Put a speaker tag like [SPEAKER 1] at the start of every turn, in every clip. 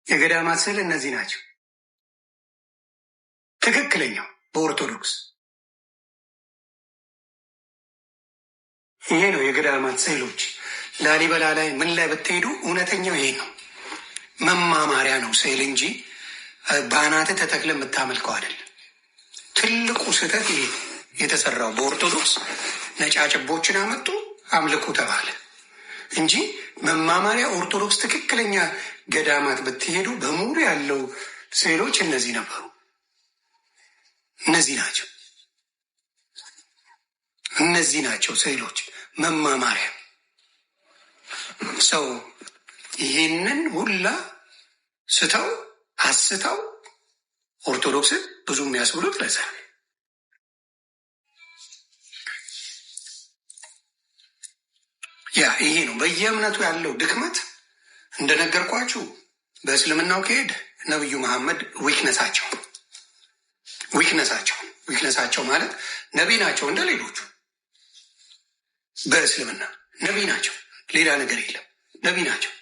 [SPEAKER 1] የገዳማት ስዕል እነዚህ ናቸው። ትክክለኛው በኦርቶዶክስ ይሄ ነው። የገዳማት ስዕሎች ላሊበላ ላይ ምን ላይ ብትሄዱ እውነተኛው ይሄ ነው። መማማሪያ ነው ስዕል እንጂ በአናትህ ተተክለ የምታመልከው አይደለም። ትልቁ ስህተት ይሄ የተሰራው በኦርቶዶክስ ነጫጭቦችን አመጡ አምልኩ ተባለ እንጂ መማማሪያ ኦርቶዶክስ ትክክለኛ ገዳማት ብትሄዱ በሙሉ ያለው ስዕሎች እነዚህ ነበሩ። እነዚህ ናቸው። እነዚህ ናቸው ስዕሎች መማማሪያ። ሰው ይህንን ሁላ ስተው አስተው ኦርቶዶክስን ብዙ የሚያስብሉት ለዛ ነው። ያ ይሄ ነው በየእምነቱ ያለው ድክመት። እንደነገርኳችሁ በእስልምናው ከሄድ ነብዩ መሐመድ weakness ኣቸው weakness ኣቸው ማለት ነቢ ናቸው እንደ ሌሎቹ። በእስልምና ነቢ ናቸው፣ ሌላ ነገር የለም። ነቢ ናቸው።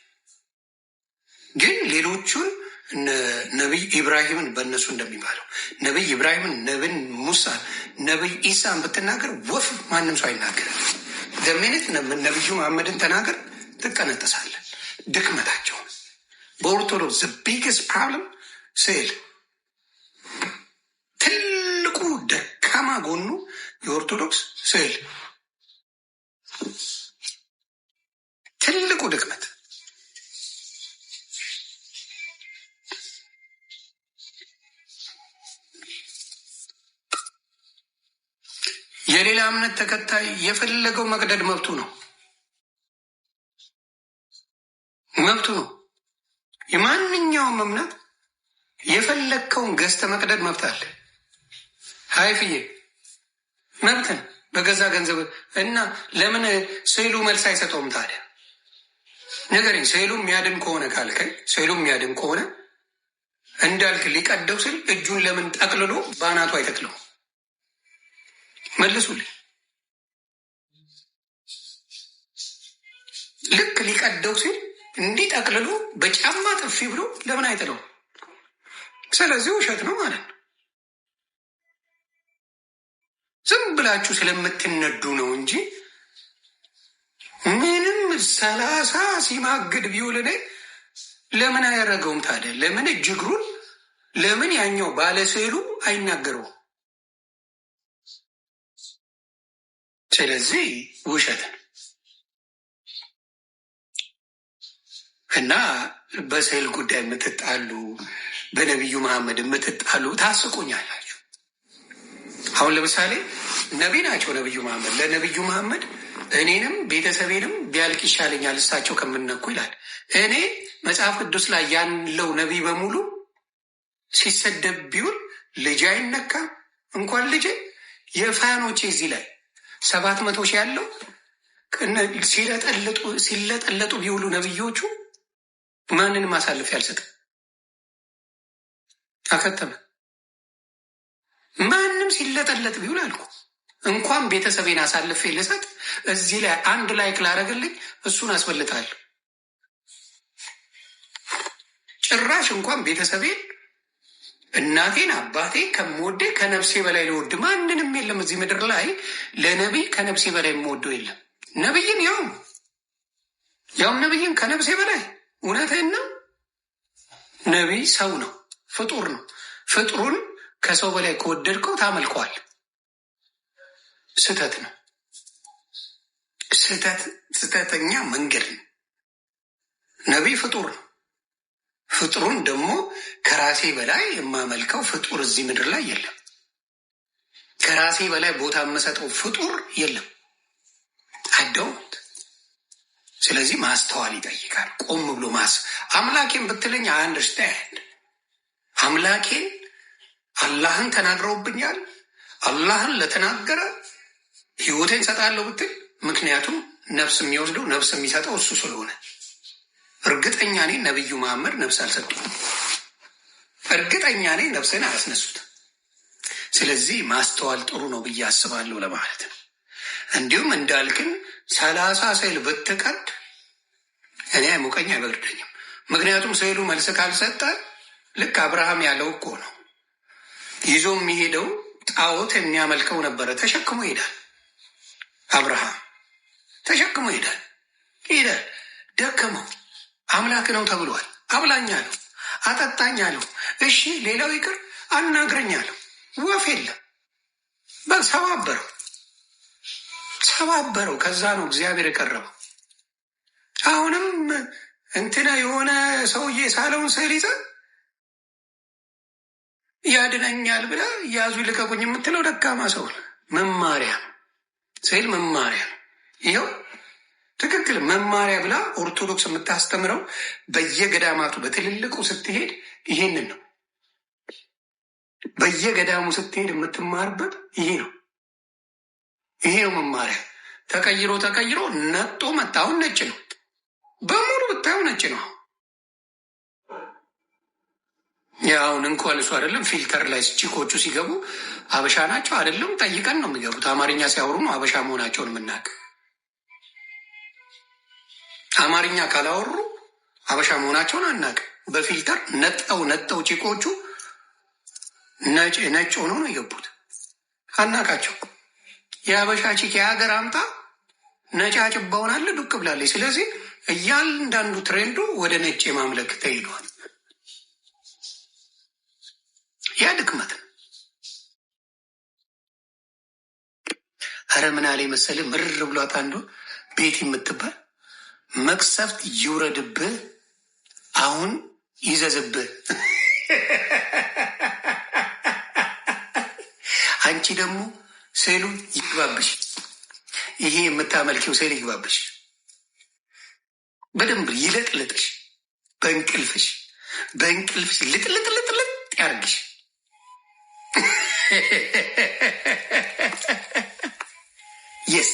[SPEAKER 1] ግን ሌሎቹን ነቢይ ኢብራሂምን በእነሱ እንደሚባለው ነቢይ ኢብራሂምን፣ ነብን ሙሳን፣ ነቢይ ኢሳን ብትናገር ወፍ ማንም ሰው አይናገርም። The minute ነቢዩ መሐመድን ተናገር ትቀነጠሳለን። ድክመታቸው በኦርቶዶክስ biggest problem ስዕል፣ ትልቁ ደካማ ጎኑ የኦርቶዶክስ ስዕል፣ ትልቁ ድክመት። የሌላ እምነት ተከታይ የፈለገው መቅደድ መብቱ ነው፣ መብቱ ነው። የማንኛውም እምነት የፈለግከውን ገዝተ መቅደድ መብት አለ። ሀይፍዬ መብትን በገዛ ገንዘብ እና ለምን ስዕሉ መልስ አይሰጠውም ታዲያ? ንገረኝ። ስዕሉ የሚያድን ከሆነ ካልከኝ፣ ስዕሉ የሚያድን ከሆነ እንዳልክ ሊቀደው ስል እጁን ለምን ጠቅልሎ በአናቱ አይተክለው? መልሱልኝ። ልክ ሊቀደው ሲል እንዲህ ጠቅልሎ በጫማ ጥፊ ብሎ ለምን አይጥለው? ስለዚህ ውሸት ነው ማለት ነው። ዝም ብላችሁ ስለምትነዱ ነው እንጂ ምንም 30 ሲማግድ ቢውል እኔ ለምን አያደርገውም ታዲያ? ለምን እጅ እግሩን ለምን ያኛው ባለ ስዕሉ አይናገረውም? ስለዚህ ውሸት ነው እና በስዕል ጉዳይ የምትጣሉ፣ በነቢዩ መሐመድ የምትጣሉ ታስቁኛላችሁ። አሁን ለምሳሌ ነቢ ናቸው ነቢዩ መሐመድ። ለነቢዩ መሐመድ እኔንም ቤተሰቤንም ቢያልቅ ይሻለኛል እሳቸው ከምነኩ ይላል። እኔ መጽሐፍ ቅዱስ ላይ ያለው ነቢይ በሙሉ ሲሰደብ ቢውል ልጅ አይነካም። እንኳን ልጄ የ fan ኦቼ እዚህ ላይ 700,000 ያለው ሲለጠለጡ ቢውሉ ነብዮቹ ማንንም አሳልፌ አልሰጥም። አከተመ። ማንም ሲለጠለጥ ቢውል አልኩ። እንኳን ቤተሰቤን አሳልፌ ልሰጥ እዚህ ላይ አንድ like ላረግልኝ እሱን አስበልጣለሁ። ጭራሽ እንኳን ቤተሰቤን፣ እናቴን አባቴ ከምወደ ከነፍሴ በላይ ልወድ ማንንም የለም እዚህ ምድር ላይ። ለነቢይ ከነፍሴ በላይ የምወደው የለም። ነቢይን ያውም ነቢይን ከነፍሴ በላይ፣ እውነትህን ነው። ነቢይ ሰው ነው፣ ፍጡር ነው። ፍጡሩን ከሰው በላይ ከወደድከው ታመልከዋል። ስህተት ነው። ስህተት ስህተተኛ መንገድ ነው። ነቢይ ፍጡር ነው። ፍጡሩን ደግሞ ከራሴ በላይ የማመልከው ፍጡር እዚህ ምድር ላይ የለም። ከራሴ በላይ ቦታ የምሰጠው ፍጡር የለም። I don't። ስለዚህ ማስተዋል ይጠይቃል። ቆም ብሎ ማስ አምላኬን ብትለኝ understand። አምላኬን አላህን ተናግረውብኛል። አላህን ለተናገረ ህይወቴን ሰጣለሁ ብትል፣ ምክንያቱም ነፍስ የሚወስደው ነፍስ የሚሰጠው እሱ ስለሆነ፣ እርግጠኛ ነኝ ነቢዩ መሐመድ ነፍስ አልሰጡም። እርግጠኛ ነኝ ነፍስን አያስነሱትም። ስለዚህ ማስተዋል ጥሩ ነው ብዬ አስባለሁ ለማለት ነው። እንዲሁም እንዳልክን 30 ስዕል ብትቀድ እኔ አይሞቀኝ አይበርደኝም። ምክንያቱም ስዕሉ መልስ ካልሰጠ ልክ አብርሃም ያለው እኮ ነው ይዞ የሚሄደው ጣዖት የሚያመልከው ነበረ። ተሸክሞ ይሄዳል። አብርሃም ተሸክሞ ይሄዳል ይሄዳል። ደከመው። አምላክ ነው ተብሏል። አብላኝ አለው፣ አጠጣኝ አለው። እሺ ሌላው ይቅር አናግረኝ አለው። ወፍ የለም። ሰባበረው ሰባበረው። ከዛ ነው እግዚአብሔር የቀረበው። አሁንም እንትና የሆነ ሰውዬ ሳለውን ስዕል ይዘህ ያድነኛል ብለህ ያዙ ይልቀቁኝ የምትለው ደካማ ሰው መማሪያ ነው። ስዕል መማሪያ ነው። ይኸው ትክክል መማሪያ ብላ ኦርቶዶክስ የምታስተምረው በየገዳማቱ በትልልቁ ስትሄድ ይሄንን ነው። በየገዳሙ ስትሄድ የምትማርበት ይሄ ነው። ይሄ ነው መማሪያ። ተቀይሮ ተቀይሮ ነጦ መጣ። አሁን ነጭ ነው በሙሉ ብታየው ነጭ ነው። ያሁን እንኳን እሱ አይደለም filter ላይ chick ኦቹ ሲገቡ አበሻ ናቸው አይደለም ጠይቀን ነው የሚገቡት። አማርኛ ሲያወሩ ነው አበሻ መሆናቸውን የምናውቅ። አማርኛ ካላወሩ አበሻ መሆናቸውን አናውቅ። በ filter ነጠው ነጠው chick ኦቹ ነጭ ነጭ ሆነው ነው የገቡት። አናቃቸው። የአበሻ chick የሀገር አምጣ ነጫጭባውን አለ ዱቅ ብላለች። ስለዚህ እያንዳንዱ trend ኡ ወደ ነጭ የማምለክ ተሂዷል። ያ ድክመት ነው። አረ ምን አለ መሰለህ ምርር ብሏት አንዱ ቤት የምትባል መቅሰፍት ይውረድብህ፣ አሁን ይዘዝብህ። አንቺ ደግሞ ስዕሉ ይግባብሽ፣ ይሄ የምታመልኪው ስዕል ይግባብሽ፣ በደንብ ይለጥልጥሽ፣ በእንቅልፍሽ በእንቅልፍሽ ልጥልጥልጥልጥ ያርግሽ። Yes፣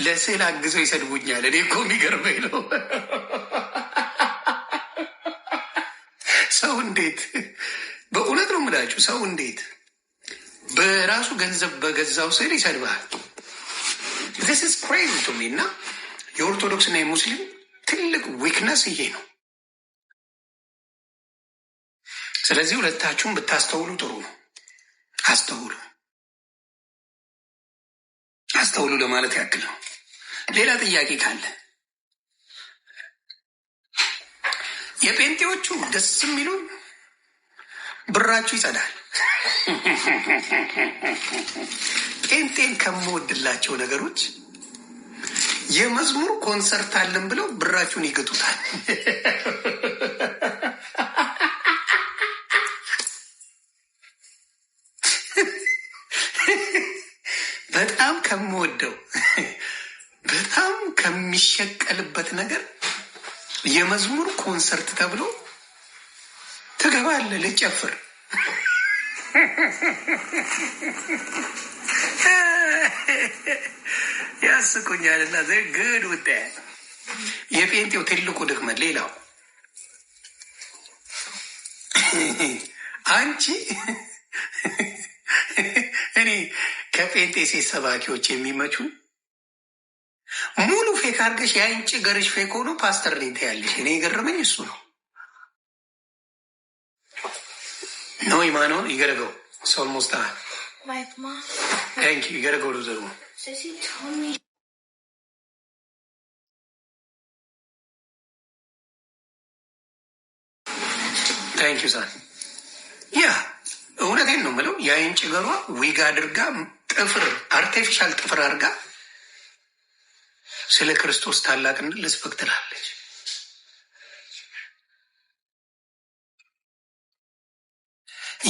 [SPEAKER 1] ለስዕል አግዘው ይሰድቡኛል። እኔ እኮ የሚገርመኝ ነው ሰው እንዴት፣ በእውነት ነው የምላችሁ፣ ሰው እንዴት በራሱ ገንዘብ በገዛው ስዕል ይሰድባል? This is crazy to me። እና የኦርቶዶክስ እና የሙስሊም ትልቅ weakness ይሄ ነው። ስለዚህ ሁለታችሁም ብታስተውሉ ጥሩ ነው። አስተውሉ አስተውሉ ለማለት ያክል ነው። ሌላ ጥያቄ ካለ የጴንጤዎቹ ደስ የሚሉን ብራችሁ ይጸዳል። ጴንጤን ከምወድላቸው ነገሮች የመዝሙር ኮንሰርት አለን ብለው ብራችሁን ይግጡታል። በጣም ከምወደው በጣም ከሚሸቀልበት ነገር የመዝሙር ኮንሰርት ተብሎ ትገባለህ ልጨፍር። ያስቁኛልና ግድ ውጤ የጴንጤው ትልቁ ድክመት። ሌላው አንቺ እኔ ከጴንጤ ሴት ሰባኪዎች የሚመቹ ሙሉ fake አድርገሽ የአይን ጭገርሽ fake ሆኖ ፓስተር ነኝ ትያለሽ። እኔ የገረመኝ እሱ ነው። No ኢማኖ ይገረገው almost
[SPEAKER 2] Like, Mom,
[SPEAKER 1] Thank you ይገረገው ዘሩ
[SPEAKER 2] Sissy told me
[SPEAKER 1] Thank you son። Yeah፣ እውነቴን ነው የምለው። የአይን ጭገሯ ዊግ አድርጋ ጥፍር artificial ጥፍር አድርጋ ስለ ክርስቶስ ታላቅነት ልስበክ ትላለች።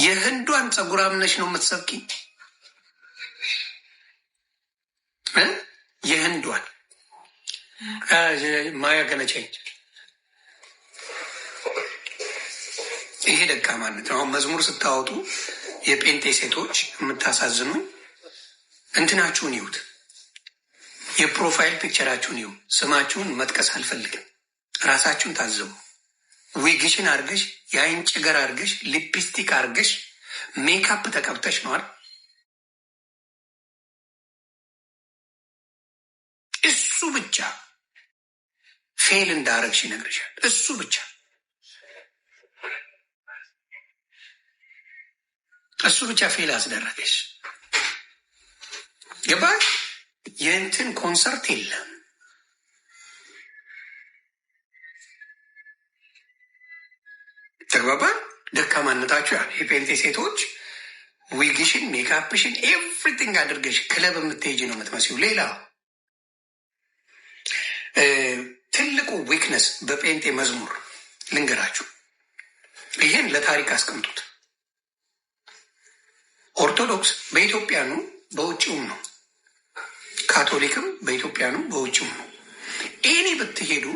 [SPEAKER 1] የህንዷን ጸጉር አምነሽ ነው የምትሰብኪ እ? የህንዷን ማያ ገነቸኝ። ይሄ ደካማነት ነው። አሁን መዝሙር ስታወጡ የጴንጤ ሴቶች የምታሳዝኑኝ እንትናችሁን ይዩት፣ የ profile picture ኣችሁን ይዩ። ስማችሁን መጥቀስ አልፈልግም። ራሳችሁን ታዘቡ። ዊግሽን አርገሽ፣ የአይን ጭገር አርገሽ፣ ሊፕስቲክ አርገሽ፣ ሜካፕ ተቀብተሽ ነው አይደል? እሱ ብቻ Fail እንዳረግሽ ይነግርሻል። እሱ ብቻ እሱ ብቻ fail አስደረገሽ። ገባሽ? የእንትን ኮንሰርት የለም። ተግባባ። ደካማነታችሁ ያ የጴንጤ ሴቶች wig ሽን፣ makeup ሽን፣ everything አድርገሽ ክለብ የምትሄጂ ነው የምትመስዪው። ሌላ ትልቁ weakness በጴንጤ መዝሙር ልንገራችሁ፣ ይህን ለታሪክ አስቀምጡት። ኦርቶዶክስ በኢትዮጵያኑ በውጭውም ነው፣ ካቶሊክም በኢትዮጵያኑ በውጭውም ነው። Any ብትሄዱ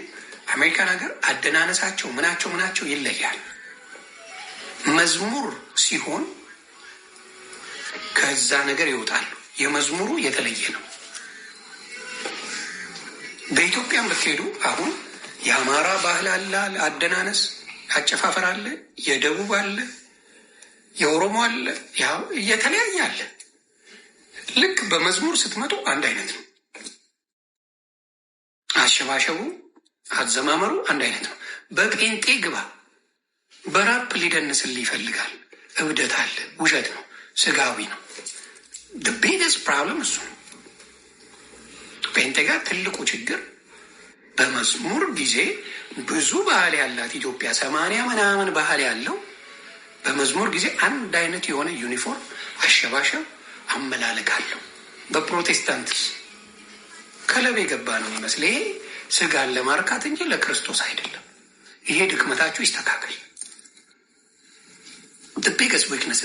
[SPEAKER 1] አሜሪካን ሀገር አደናነሳቸው ምናቸው ምናቸው ይለያል። መዝሙር ሲሆን ከዛ ነገር ይወጣሉ። የመዝሙሩ የተለየ ነው። በኢትዮጵያም ብትሄዱ አሁን የአማራ ባህል አለ፣ አደናነስ አጨፋፈር አለ፣ የደቡብ አለ፣ የኦሮሞ አለ፣ የተለያየ አለ። ልክ በመዝሙር ስትመጡ አንድ አይነት ነው። አሸባሸቡ፣ አዘማመሩ አንድ አይነት ነው። በጴንጤ ግባ፣ በራፕ ሊደንስልህ ይፈልጋል። እብደት አለ፣ ውሸት ነው፣ ስጋዊ ነው። Biggest problem እሱ ነው። ጴንጤ ጋር ትልቁ ችግር በመዝሙር ጊዜ ብዙ ባህል ያላት ኢትዮጵያ 80 ምናምን ባህል ያለው በመዝሙር ጊዜ አንድ አይነት የሆነ ዩኒፎርም፣ አሸባሸብ፣ አመላለክ አለው። በፕሮቴስታንትስ ክለብ የገባ ነው የሚመስል። ይሄ ስጋን ለማርካት እንጂ ለክርስቶስ አይደለም። ይሄ ድክመታችሁ ይስተካከል። Biggest weakness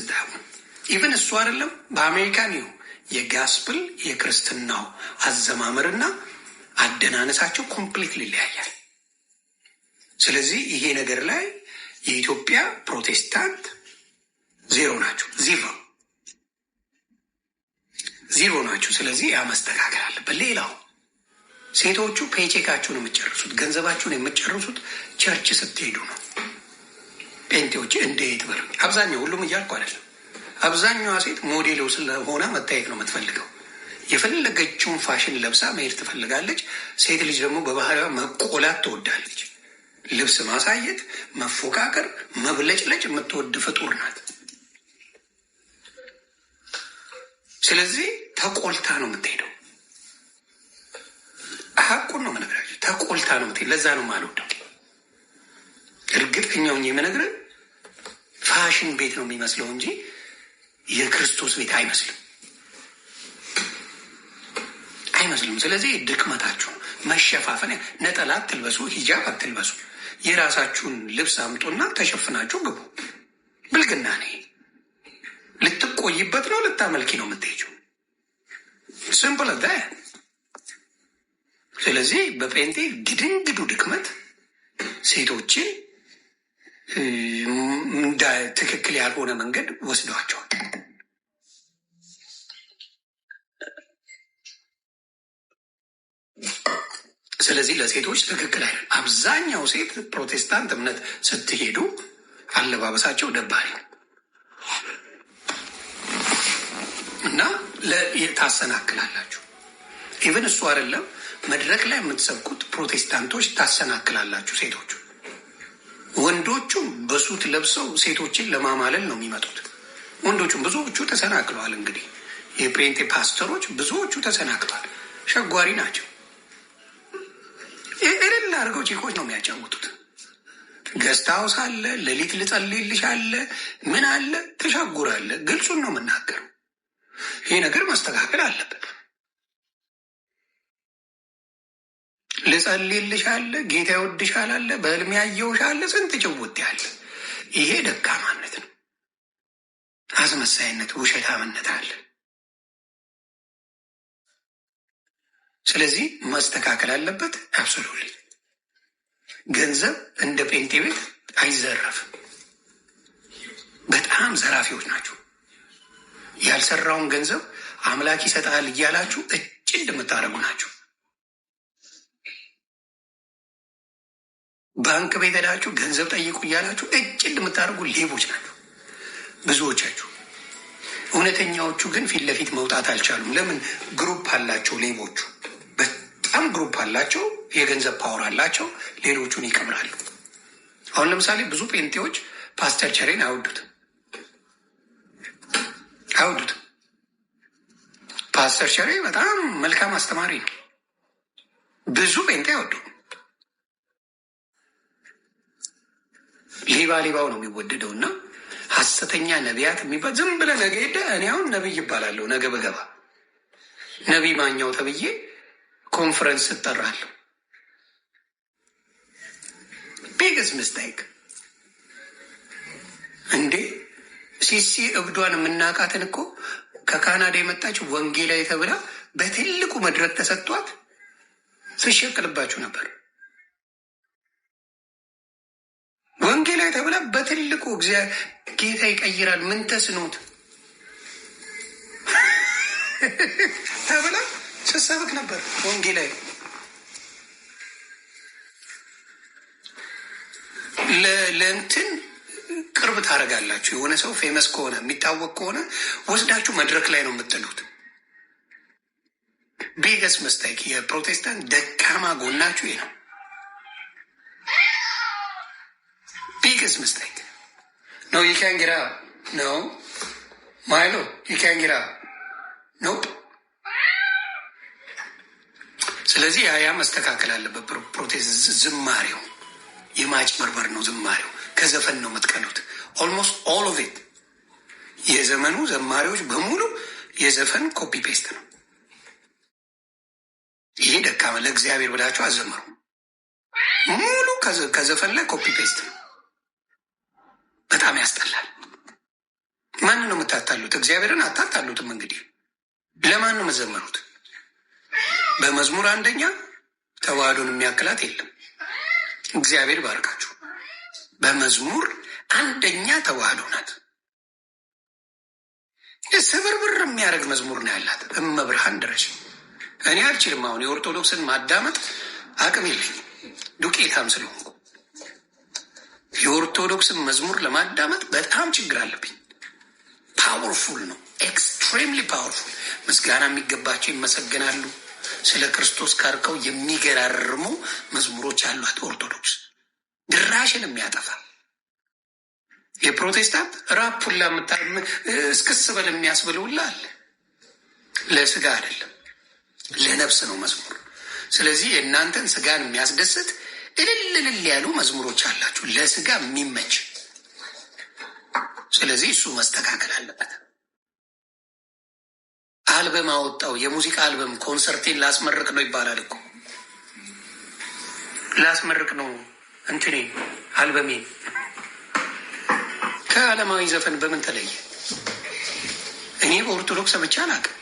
[SPEAKER 1] even እሱ አይደለም። በአሜሪካን ይሁ የ gospel የክርስትናው አዘማመርና አደናነሳቸው complete ይለያያል። ስለዚህ ይሄ ነገር ላይ የኢትዮጵያ ፕሮቴስታንት ዜሮ ናቸው፣ zero zero ናቸው። ስለዚህ ያ መስተካከል አለበት። ሌላው ሴቶቹ paycheck ኣችሁን የምትጨርሱት ገንዘባችሁን የምትጨርሱት church ስትሄዱ ነው። ጴንጤዎች እንዴት በሉኝ። አብዛኛው፣ ሁሉም እያልኩ አይደለም። አብዛኛዋ ሴት ሞዴል ስለሆነ መታየት ነው የምትፈልገው። የፈለገችውን ፋሽን ለብሳ መሄድ ትፈልጋለች። ሴት ልጅ ደግሞ በባህሪዋ መቆላት ትወዳለች። ልብስ ማሳየት፣ መፎካከር፣ መብለጭለጭ የምትወድ ፍጡር ናት። ስለዚህ ተቆልታ ነው የምትሄደው። ሀቁን ነው የምነግራቸው። ተቆልታ ነው የምትሄደው። ለዛ ነው የማልወደው። እርግጠኛውን የምነግርህ ፋሽን ቤት ነው የሚመስለው እንጂ የክርስቶስ ቤት አይመስልም፣ አይመስልም። ስለዚህ ድክመታችሁ መሸፋፈን፣ ነጠላ አትልበሱ፣ ሂጃብ አትልበሱ። የራሳችሁን ልብስ አምጡና ተሸፍናችሁ ግቡ። ብልግና ነው። ልትቆይበት ነው፣ ልታመልኪ ነው የምትሄጂው። Simple። ስለዚህ በጴንጤ ግድንግዱ ድክመት ሴቶችን እንደ ትክክል ያልሆነ መንገድ ወስደዋቸዋል። ስለዚህ ለሴቶች ትክክል አይደለም። አብዛኛው ሴት ፕሮቴስታንት እምነት ስትሄዱ አለባበሳቸው ደባሪ ነው እና ታሰናክላላችሁ። Even እሱ አይደለም፣ መድረክ ላይ የምትሰብኩት ፕሮቴስታንቶች ታሰናክላላችሁ ሴቶቹ። ወንዶቹም በ suit ለብሰው ሴቶችን ለማማለል ነው የሚመጡት። ወንዶቹም ብዙዎቹ ተሰናክለዋል። እንግዲህ የጴንጤ ፓስተሮች ብዙዎቹ ተሰናክለዋል። ሸጓሪ ናቸው። እልል አድርገው chick ኦች ነው የሚያጫውቱት። Guest house አለ፣ ሌሊት ልጸልይልሽ አለ፣ ምን አለ፣ ተሻጉራለ። ግልጹን ነው የምናገረው። ይህ ነገር መስተካከል አለበት። ልጸልይልሽ አለ፣ ጌታ ይወድሻል አለ፣ በህልም ያየውሽ አለ፣ ስንት ጭውት ያለ። ይሄ ደካማነት ነው፣ አስመሳይነት፣ ውሸታምነት አለ። ስለዚህ መስተካከል አለበት። Absolutely ገንዘብ እንደ ጴንጤ ቤት አይዘረፍም። በጣም ዘራፊዎች ናቸው። ያልሰራውን ገንዘብ አምላክ ይሰጣል እያላችሁ እጭድ የምታደርጉ ናቸው። ባንክ ቤት ሄዳችሁ ገንዘብ ጠይቁ እያላችሁ እጭድ የምታደርጉ ሌቦች ናቸው ብዙዎቻችሁ። እውነተኛዎቹ ግን ፊት ለፊት መውጣት አልቻሉም። ለምን? Group አላቸው ሌቦቹ። በጣም በጣም group አላቸው፣ የገንዘብ power አላቸው። ሌሎቹን ይቀብራሉ። አሁን ለምሳሌ ብዙ ጴንጤዎች ፓስተር ቸሬን አይወዱትም አይወዱትም። ፓስተር ቸሬ በጣም መልካም አስተማሪ ነው። ብዙ ጴንጤ አይወዱም። ሌባ ሌባው ነው የሚወደደው እና ሐሰተኛ ነቢያት የሚባል ዝም ብለህ ነገ ሄደህ እኔ አሁን ነቢይ ይባላለሁ ነገ በገባ ነቢይ ማኛው ተብዬ ኮንፈረንስ እጠራለሁ። Biggest mistake እንዴ! ሲሲ እብዷን የምናውቃትን እኮ ከካናዳ የመጣች ወንጌላዊ ተብላ በትልቁ መድረክ ተሰጥቷት ስሸቅልባችሁ ነበር። ወንጌላዊ ተብላ በትልቁ እግዚአብሔር ጌታ ይቀይራል ምን ተስኖት ተብላ ስትሰብክ ነበር። ወንጌላዊ ለእንትን ቅርብ ታደርጋላችሁ። የሆነ ሰው famous ከሆነ የሚታወቅ ከሆነ ወስዳችሁ መድረክ ላይ ነው የምጥሉት። Biggest mistake የፕሮቴስታንት ደካማ ጎናችሁ ይሄ ነው። Biggest mistake no you can get up no ማይሎ you can get up nope። ስለዚህ ያ መስተካከል አለበት። ፕሮቴስት ዝማሬው የማጭበርበር ነው። ዝማሬው ከዘፈን ነው የምትቀሉት። Almost all of it የዘመኑ ዘማሪዎች በሙሉ የዘፈን copy paste ነው። ይሄ ደካማ ለእግዚአብሔር ብላችሁ አዘምሩ። ሙሉ ከዘፈን ላይ copy paste ነው። በጣም ያስጠላል። ማንን ነው የምታታሉት? እግዚአብሔርን አታታሉትም። እንግዲህ ለማን ነው የምትዘምሩት? በመዝሙር አንደኛ ተዋህዶን የሚያክላት የለም። እግዚአብሔር ባርካችሁ። በመዝሙር አንደኛ ተዋህዶ ናት። ስብርብር የሚያደርግ መዝሙር ነው ያላት። እመብርሃን ድረሽ። እኔ አልችልም። አሁን የኦርቶዶክስን ማዳመጥ አቅም የለኝም፣ ዱቄታም ስለሆንኩ የኦርቶዶክስን መዝሙር ለማዳመጥ በጣም ችግር አለብኝ። Powerful ነው፣ extremely powerful። ምስጋና የሚገባቸው ይመሰገናሉ። ስለ ክርስቶስ ካርከው የሚገራርሙ መዝሙሮች አሏት ኦርቶዶክስ፣ ድራሽን የሚያጠፋ። የፕሮቴስታንት ራፑላ እስክስ በል የሚያስብል ሁላ አለ። ለስጋ አይደለም ለነፍስ ነው መዝሙር። ስለዚህ የእናንተን ስጋን የሚያስደስት እልል እልል ያሉ መዝሙሮች አላችሁ፣ ለስጋ የሚመች። ስለዚህ እሱ መስተካከል አለበት። አልበም አወጣው፣ የሙዚቃ አልበም ኮንሰርቴን ላስመርቅ ነው ይባላል እኮ፣ ላስመርቅ ነው እንትኔ አልበሜን። ከዓለማዊ ዘፈን በምን ተለየ? እኔ በኦርቶዶክስ ሰምቼ አላውቅም።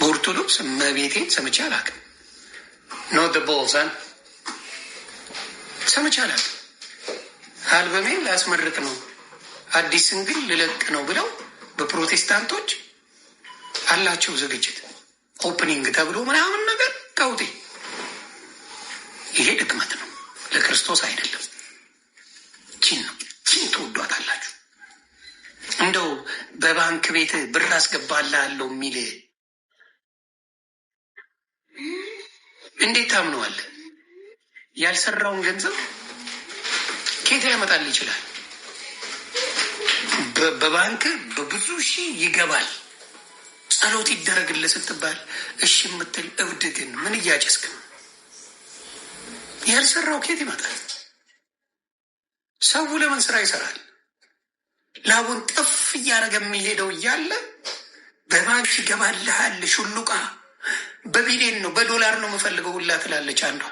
[SPEAKER 1] በኦርቶዶክስ እመቤቴን ሰምቼ አላውቅም። Not ቦልሳን ሰምቼ አላውቅም። አልበሜን ላስመርቅ ነው አዲስ single ልለቅ ነው ብለው በፕሮቴስታንቶች አላቸው ዝግጅት opening ተብሎ ምናምን ነገር ቀውጤ። ይሄ ድክመት ነው፣ ለክርስቶስ አይደለም። ቺን ነው ቺን ትወዷታላችሁ። እንደው በባንክ ቤት ብር አስገባልሃለሁ የሚል እንዴት ታምነዋለህ? ያልሰራውን ገንዘብ ከየት ያመጣል ይችላል? በባንክ በብዙ ሺህ ይገባል። ጸሎት ይደረግልህ ስትባል እሺ የምትል እብድ ግን ምን እያጨስክ ነው? ያልሰራው ከየት ይመጣል? ሰው ለምን ስራ ይሰራል? ላቡን ጥፍ እያደረገ የሚሄደው እያለ በባንክ ይገባልሃል። ሹሉቃ በቢሊየን ነው በዶላር ነው የምፈልገው ሁላ ትላለች አንዷ።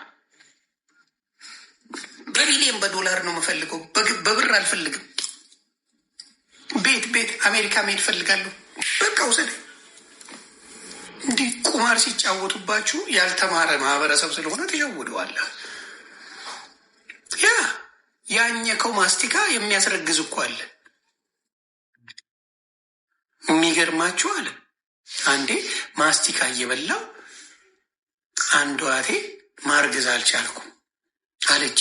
[SPEAKER 1] በቢሊየን በዶላር ነው የምፈልገው፣ በብር አልፈልግም። ቤት ቤት አሜሪካ መሄድ እፈልጋለሁ። በቃ ውሰድ። እንዲህ ቁማር ሲጫወቱባችሁ ያልተማረ ማህበረሰብ ስለሆነ ትሸውደዋለህ። ያ ያኘከው ማስቲካ የሚያስረግዝ እኮ አለ። የሚገርማችሁ አለ አንዴ ማስቲካ እየበላው አንዷ እህቴ ማርገዝ አልቻልኩም አለች።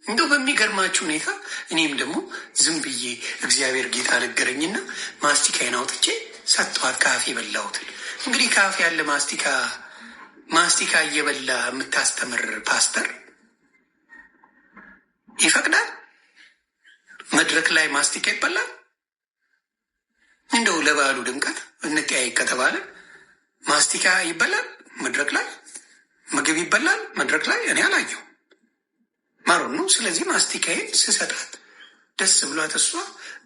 [SPEAKER 1] እንደው በሚገርማችሁ ሁኔታ እኔም ደግሞ ዝም ብዬ እግዚአብሔር ጌታ ነገረኝና ማስቲካዬን አውጥቼ ሰጠኋት። ካፌ በላሁትን። እንግዲህ ካፌ ያለ ማስቲካ ማስቲካ እየበላ የምታስተምር ፓስተር ይፈቅዳል? መድረክ ላይ ማስቲካ ይበላል? እንደው ለበዓሉ ድምቀት እንጠያየቅ ከተባለ ማስቲካ ይበላል መድረክ ላይ? ምግብ ይበላል መድረክ ላይ? እኔ አላየሁ ማሮን ነው። ስለዚህ ማስቲካዬን ስሰጣት ደስ ብሏት እሷ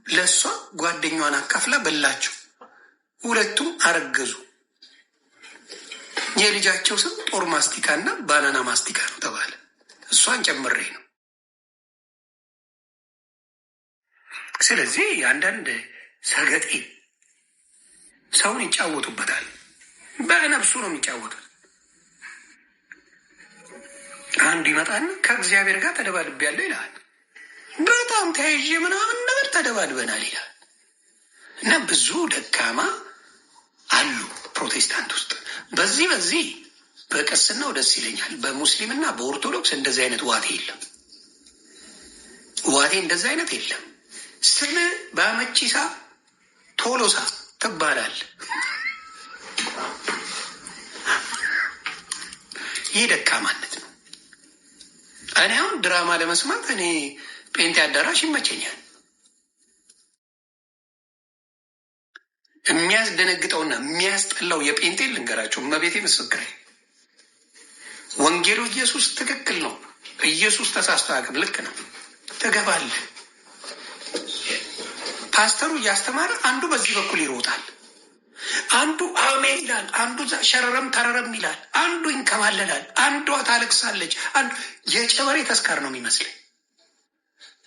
[SPEAKER 1] ለእሷ ጓደኛዋን አካፍላ በላቸው። ሁለቱም አረገዙ። የልጃቸው ስም ጦር ማስቲካ እና ባናና ማስቲካ ነው ተባለ። እሷን ጨምሬ ነው። ስለዚህ አንዳንድ ሰገጤ ሰውን ይጫወቱበታል። በነፍሱ ነው የሚጫወቱት። አንዱ ይመጣና ከእግዚአብሔር ጋር ተደባድቤያለሁ ይልሃል። በጣም ተያይዤ ምናምን ነገር ተደባድበናል ይላል። እና ብዙ ደካማ አሉ ፕሮቴስታንት ውስጥ። በዚህ በቅስናው ደስ ይለኛል። በሙስሊምና በኦርቶዶክስ እንደዚህ አይነት ዋቴ የለም። ዋቴ እንደዚህ አይነት የለም። ስም በአመቺሳ ቶሎሳ ትባላል። ይህ ደካማነት ነው። እኔ አሁን ድራማ ለመስማት እኔ ጴንጤ አዳራሽ ይመቸኛል። የሚያስደነግጠውና የሚያስጠላው የጴንጤ ልንገራቸው፣ እመቤቴ ምስክሬ፣ ወንጌሉ ኢየሱስ ትክክል ነው። ኢየሱስ ተሳስቶ አያውቅም። ልክ ነው። ትገባለህ። ፓስተሩ እያስተማረ አንዱ በዚህ በኩል ይሮጣል፣ አንዱ አሜን ይላል፣ አንዱ ሸረረም ተረረም ይላል፣ አንዱ ይንከባለላል፣ አንዷ ታለቅሳለች። አንዱ የጨበሬ ተስካር ነው የሚመስለኝ።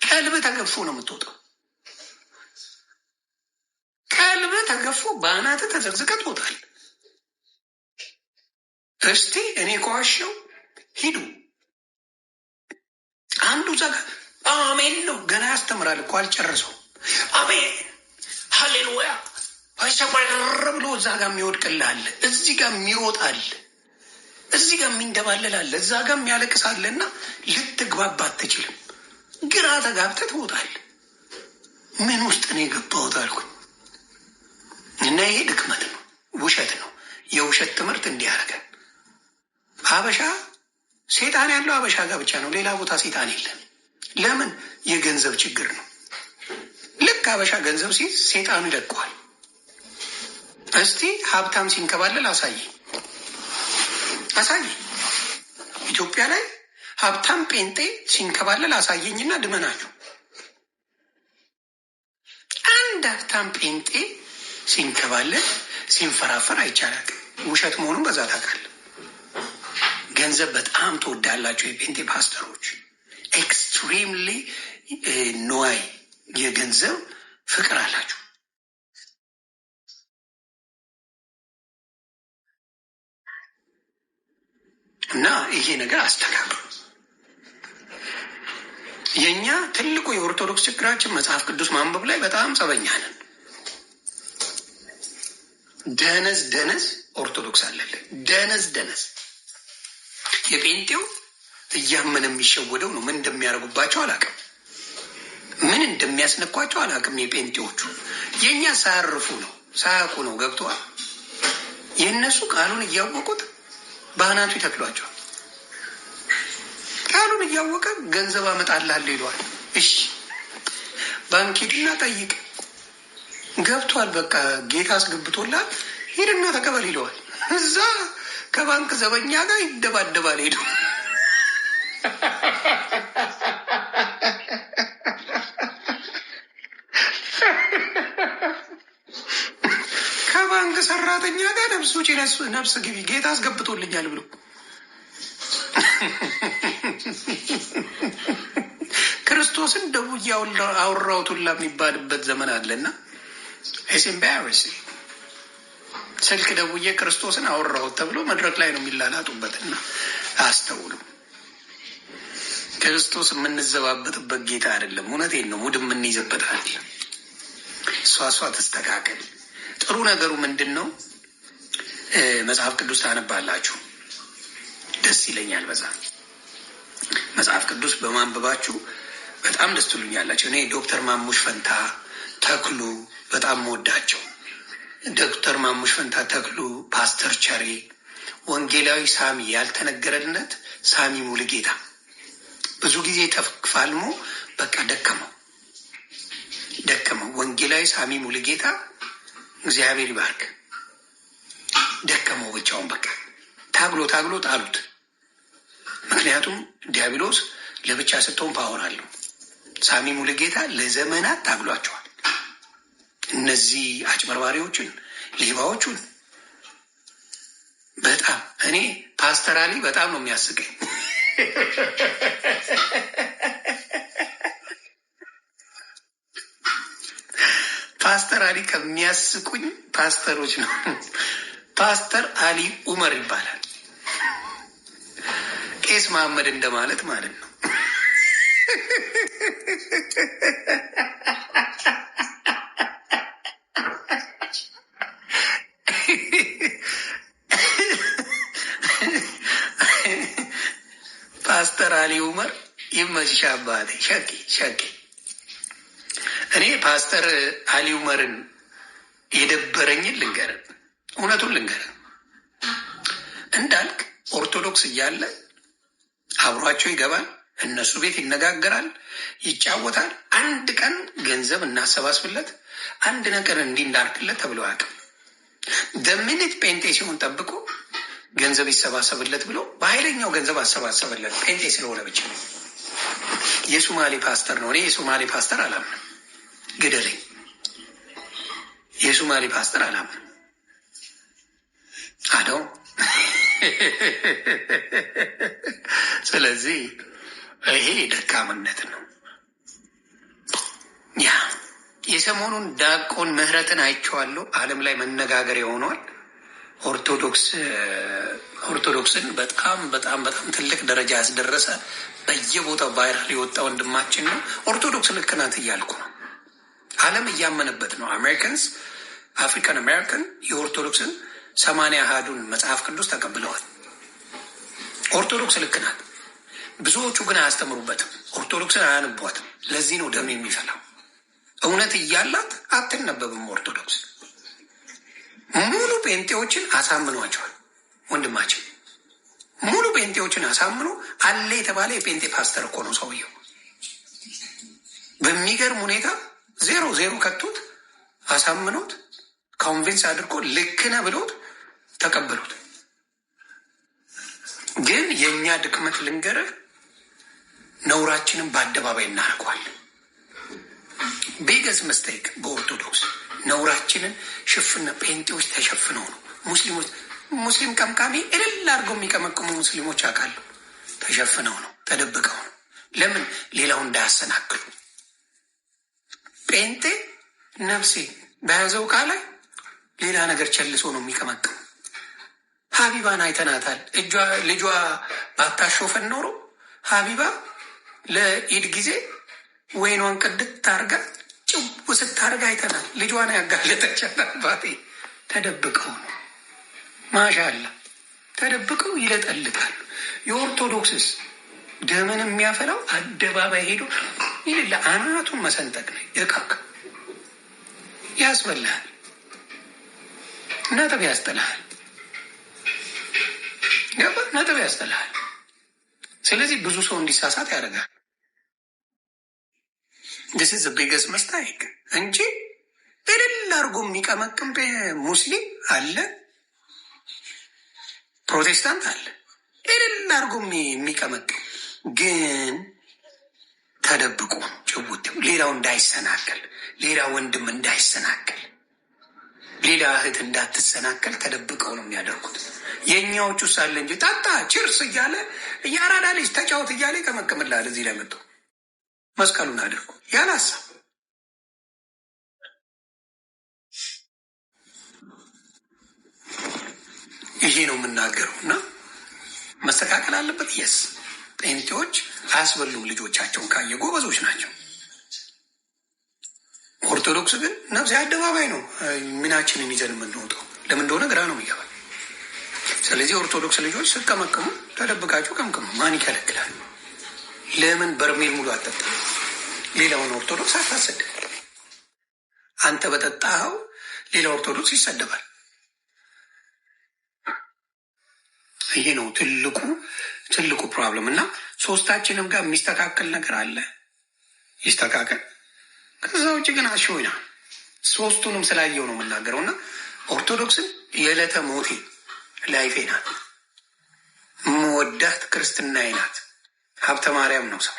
[SPEAKER 1] ቀልብ ተገፎ ነው የምትወጣው። ቀልብ ተገፎ በአናትህ ተዘቅዝቀህ ትወጣለህ። እስቲ እኔ ከዋሸው ሂዱ። አንዱ እዛ ጋር አሜን ነው ገና ያስተምራል እኮ አልጨረሰው። አሜን ሀሌሉያ ሰር ብሎ እዛ ጋር የሚወድቅልህ አለ፣ እዚህ ጋር የሚሮጥ አለ፣ እዚህ ጋር የሚንደባለል አለ፣ እዛ ጋር የሚያለቅስ አለ። እና ልትግባባ አትችልም። ግራ ተጋብተህ ትወጣለህ። ምን ውስጥ ነው የገባሁት አልኩኝ። እና ይሄ ድክመት ነው፣ ውሸት ነው። የውሸት ትምህርት እንዲህ ያደርጋል። ሀበሻ ሴጣን ያለው ሀበሻ ጋር ብቻ ነው። ሌላ ቦታ ሴጣን የለም። ለምን? የገንዘብ ችግር ነው። ልክ ሀበሻ ገንዘብ ሲይዝ ሴጣኑ ይለቀዋል። እስቲ ሀብታም ሲንከባለል አሳይ አሳይ። ኢትዮጵያ ላይ ሀብታም ጴንጤ ሲንከባለል አሳየኝና ድመናቸው። አንድ ሀብታም ጴንጤ ሲንከባለል ሲንፈራፈር አይቻላል። ውሸት መሆኑን በዛ ታውቃለህ። ገንዘብ በጣም ትወዳላቸው የጴንጤ ፓስተሮች፣ extremely ንዋይ የገንዘብ ፍቅር አላቸው። እና ይሄ ነገር አስተካክሉ። የእኛ ትልቁ የኦርቶዶክስ ችግራችን መጽሐፍ ቅዱስ ማንበብ ላይ በጣም ጸበኛ ነን። ደነዝ ደነዝ ኦርቶዶክስ አለልን። ደነዝ ደነዝ የጴንጤው እያመነ የሚሸወደው ነው። ምን እንደሚያደርጉባቸው አላውቅም። ምን እንደሚያስነኳቸው አላውቅም። የጴንጤዎቹ የእኛ ሳያርፉ ነው ሳያውቁ ነው ገብተዋል። የእነሱ ቃሉን እያወቁት በአናቱ ይተክሏቸዋል። ቃሉን እያወቀ ገንዘብ አመጣልሃለሁ ይለዋል። እሺ ባንክ ሂድና ጠይቅ። ገብቷል። በቃ ጌታ አስገብቶላል። ሂድና ተቀበል ይለዋል። እዛ ከባንክ ዘበኛ ጋር ይደባደባል ሄዱ። ከባንክ ሰራተኛ ጋር ነፍስ ውጪ ነፍስ ግቢ ጌታ አስገብቶልኛል ብሎ ክርስቶስን ደውዬ አወራሁት ሁላ የሚባልበት ዘመን አለና it's embarrassing። ስልክ ደውዬ ክርስቶስን አወራሁት ተብሎ መድረክ ላይ ነው የሚላላጡበትና አስተውሉ። ክርስቶስ የምንዘባበትበት ጌታ አይደለም። እውነቴን ነው። ሙድ የምንይዝበት አይደለም። እሷ እሷ ተስተካከል። ጥሩ ነገሩ ምንድን ነው? መጽሐፍ ቅዱስ ታነባላችሁ። ደስ ይለኛል። በዛ መጽሐፍ ቅዱስ በማንበባችሁ በጣም ደስ ትሉኛላችሁ። እኔ ዶክተር ማሙሽ ፈንታ ተክሉ በጣም መወዳቸው ዶክተር ማሙሽ ፈንታ ተክሉ፣ ፓስተር ቸሬ፣ ወንጌላዊ ሳሚ ያልተነገረለት ሳሚ ሙሉጌታ ብዙ ጊዜ ተፋልሞ በቃ ደከመው ደከመው። ወንጌላዊ ሳሚ ሙሉጌታ እግዚአብሔር ይባርክ። ደከመው ብቻውን በቃ ታግሎ ታግሎ ጣሉት። ምክንያቱም ዲያብሎስ ለብቻ ስትሆን power አለው። ሳሚ ሙሉጌታ ለዘመናት ታግሏቸዋል። እነዚህ አጭበርባሪዎቹን፣ ሌባዎቹን በጣም እኔ ፓስተር አሊ በጣም ነው የሚያስቀኝ። ፓስተር አሊ ከሚያስቁኝ ፓስተሮች ነው። ፓስተር አሊ ኡመር ይባላል። ቄስ መሐመድ እንደማለት ማለት ነው። ፓስተር አሊ ኡመር ይመችሽ አባቴ። ሸቂ ሸቂ። እኔ ፓስተር አሊ ኡመርን የደበረኝን ልንገር፣ እውነቱን ልንገር። እንዳልክ ኦርቶዶክስ እያለ አብሯቸው ይገባል፣ እነሱ ቤት ይነጋገራል፣ ይጫወታል። አንድ ቀን ገንዘብ እናሰባስብለት፣ አንድ ነገር እንዲህ እንዳርግለት ተብሎ አያውቅም። The minute ጴንጤ ሲሆን ጠብቆ ገንዘብ ይሰባሰብለት ብሎ በኃይለኛው ገንዘብ አሰባሰበለት። ጴንጤ ስለሆነ ብቻ። የሱማሌ ፓስተር ነው። እኔ የሱማሌ ፓስተር አላምንም፣ ግደለኝ። የሱማሌ ፓስተር አላምንም አደው። ስለዚህ ይሄ ደካምነት ነው። ያ የሰሞኑን ዲያቆን ምህረትን አይቼዋለሁ። ዓለም ላይ መነጋገሪያ ሆኗል። ኦርቶዶክስን በጣም በጣም በጣም ትልቅ ደረጃ ያስደረሰ፣ በየቦታው viral የወጣ ወንድማችን ነው። ኦርቶዶክስ ልክ ናት እያልኩ ነው። ዓለም እያመነበት ነው። Americans፣ African American የኦርቶዶክስን 80 አሃዱን መጽሐፍ ቅዱስ ተቀብለዋል። ኦርቶዶክስ ልክ ናት። ብዙዎቹ ግን አያስተምሩበትም። ኦርቶዶክስን አያነቧትም። ለዚህ ነው ደም የሚፈላው። እውነት እያላት አትነበብም ኦርቶዶክስ። ሙሉ ጴንጤዎችን አሳምኗቸዋል። ወንድማችን ሙሉ ጴንጤዎችን አሳምኖ አለ የተባለ የጴንጤ ፓስተር እኮ ነው ሰውየው። በሚገርም ሁኔታ ዜሮ ዜሮ ከቶት፣ አሳምኖት፣ convince አድርጎ ልክ ነህ ብሎት ተቀበሉት። ግን የእኛ ድክመት ልንገርህ፣ ነውራችንን በአደባባይ እናደርገዋለን። Biggest mistake በኦርቶዶክስ ነውራችንን ሽፍነ ጴንጤዎች ተሸፍነው ነው። ሙስሊሞች፣ ሙስሊም ቀምቃሚ እልል አድርገው የሚቀመቅሙ ሙስሊሞች አውቃለሁ። ተሸፍነው ነው፣ ተደብቀው ነው። ለምን? ሌላው እንዳያሰናክሉ። ጴንጤ ነፍሴ በያዘው ዕቃ ላይ ሌላ ነገር ቸልሶ ነው የሚቀመቅሙ። ሀቢባን አይተናታል። እጇ ልጇ ባታሾፈን ኖሮ ሀቢባ ለኢድ ጊዜ ወይኗን ቅድት አርጋ ጭው ስታርጋ አይተናል። ልጇን ያጋለጠቻት አባቴ ተደብቀው ነው። ማሻላ ተደብቀው ይለጠልጣሉ። የኦርቶዶክስስ ደምን የሚያፈላው አደባባይ ሄዶ ይልላ አናቱን መሰንጠቅ ነው። እካክ ያስበልሃል፣ ነጥብ ያስጥልሃል፣ ገባ፣ ነጥብ ያስጥልሃል። ስለዚህ ብዙ ሰው እንዲሳሳት ያደርጋል። This is biggest mistake እንጂ እልል አድርጎ የሚቀመቅም ሙስሊም አለ፣ ፕሮቴስታንት አለ። እልል አድርጎ የሚቀመቅም ግን ተደብቆ ጭውት ሌላው እንዳይሰናከል፣ ሌላ ወንድም እንዳይሰናከል፣ ሌላ እህት እንዳትሰናከል ተደብቀው ነው የሚያደርጉት። የእኛዎቹ ሳለ እንጂ ጠጣ cheers እያለ፣ የአራዳ ልጅ ተጫወት እያለ ይቀመቅምላል። እዚህ ላይ መጥቶ መስቀሉን አድርጎ ያለ ሀሳብ። ይሄ ነው የምናገረው እና መስተካከል አለበት። Yes፣ ጴንጤዎች አያስበሉም ልጆቻቸውን ካየ፣ ጎበዞች ናቸው። ኦርቶዶክስ ግን ነፍሴ አደባባይ ነው ምናችንን ይዘን የምንወጣው፣ ለምን እንደሆነ ግራ ነው የሚገባል። ስለዚህ ኦርቶዶክስ ልጆች ስትቀመቅሙ ተደብቃችሁ ቀምቅሙ። ማን ይከለክላል? ለምን በርሜል ሙሉ አትጠጣም? ሌላውን ኦርቶዶክስ አታሰድብ። አንተ በጠጣኸው ሌላ ኦርቶዶክስ ይሰደባል። ይሄ ነው ትልቁ ትልቁ problem። እና ሶስታችንም ጋር የሚስተካከል ነገር አለ፣ ይስተካከል። ከዛ ውጭ ግን አሽሆና ሶስቱንም ስላየው ነው የምናገረው። እና ኦርቶዶክስን የዕለተ ሞቴ life ኤ ናት፣ መወዳት ክርስትናዬ ናት። ሀብተ ማርያም ነው ስሜ።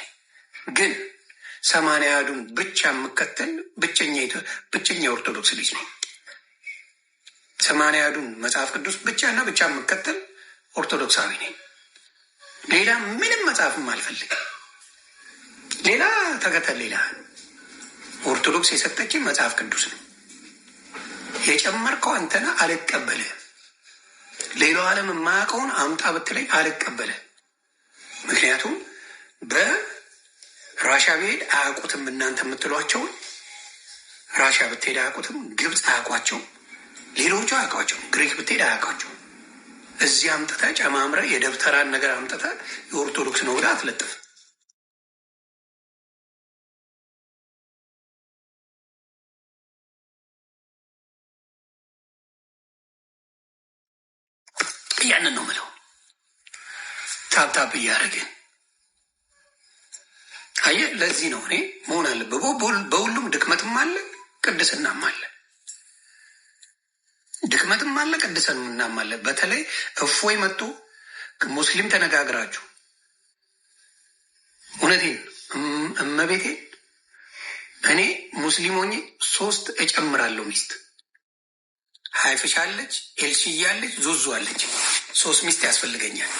[SPEAKER 1] ግን 80 አሐዱን ብቻ የምከተል ብቸኛ የኦርቶዶክስ ልጅ ነኝ። 80 አሐዱን መጽሐፍ ቅዱስ ብቻ እና ብቻ የምከተል ኦርቶዶክሳዊ ነኝ። ሌላ ምንም መጽሐፍም አልፈልግም። ሌላ ተከተል ሌላ ኦርቶዶክስ የሰጠችን መጽሐፍ ቅዱስ ነው። የጨመርከው አንተና አልቀበልህም። ሌላው ዓለም የማያውቀውን አምጣ ብትለኝ አልቀበልህም። ምክንያቱም በራሻ ብሄድ አያውቁትም። እናንተ የምትሏቸውን ራሻ ብትሄድ አያውቁትም። ግብፅ አያውቋቸውም። ሌሎቹ አያውቋቸውም። ግሪክ ብትሄድ አያውቋቸውም። እዚህ አምጥተህ ጨማምረህ የደብተራን ነገር አምጥተህ የኦርቶዶክስ ነው ብለህ አትለጥፍ። ያንን ነው ምለው። Tap tap እያደረግን አየህ። ለዚህ ነው እኔ መሆን አለበት። በሁሉም ድክመትም አለ ቅድስናም አለ። ድክመትም አለ ቅድስናም አለ። በተለይ እፎይ መጥቶ ሙስሊም ተነጋግራችሁ እውነቴን እመቤቴን እኔ ሙስሊም ሆኜ ሶስት እጨምራለሁ ሚስት ሀይፍሽ አለች፣ ኤልሽዬ አለች፣ ዙዙ አለች። ሶስት ሚስት ያስፈልገኛል።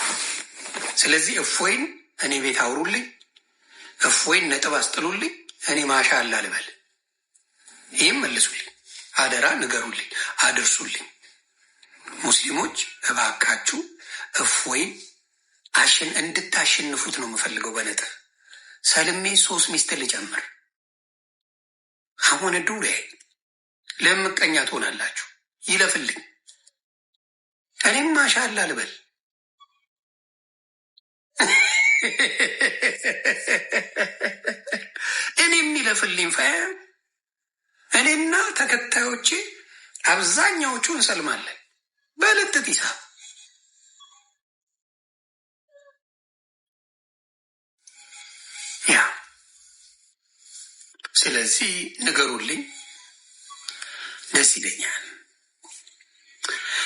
[SPEAKER 1] ስለዚህ እፎይን እኔ ቤት አውሩልኝ፣ እፎይን ነጥብ አስጥሉልኝ፣ እኔ ማሻአላ ልበል። ይህም መልሱልኝ፣ አደራ ንገሩልኝ፣ አድርሱልኝ። ሙስሊሞች እባካችሁ እፎይን እንድታሸንፉት ነው የምፈልገው በነጥብ። ሰልሜ ሶስት ሚስት ልጨምር። አሁን ዱሬ ለምቀኛ ትሆናላችሁ። ይለፍልኝ፣ እኔም ማሻአላ ልበል። እኔም ይለፍልኝ። Fam፣ እኔና ተከታዮቼ አብዛኛዎቹ እንሰልማለን በልጥጥ ሂሳብ። Yeah፣ ስለዚህ ንገሩልኝ፣ ደስ ይለኛል።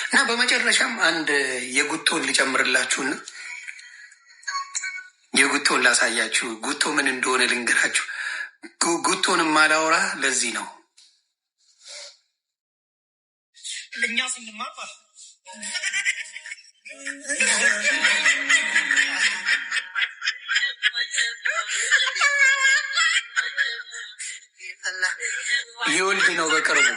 [SPEAKER 1] እና በመጨረሻም አንድ የጉቶን ልጨምርላችሁና የጉቶን ላሳያችሁ። ጉቶ ምን እንደሆነ ልንገራችሁ። ጉቶን ማላወራ ለዚህ ነው።
[SPEAKER 3] እኛ ስንማር ማለት ነው።
[SPEAKER 1] ሊወልድ ነው በቅርቡ።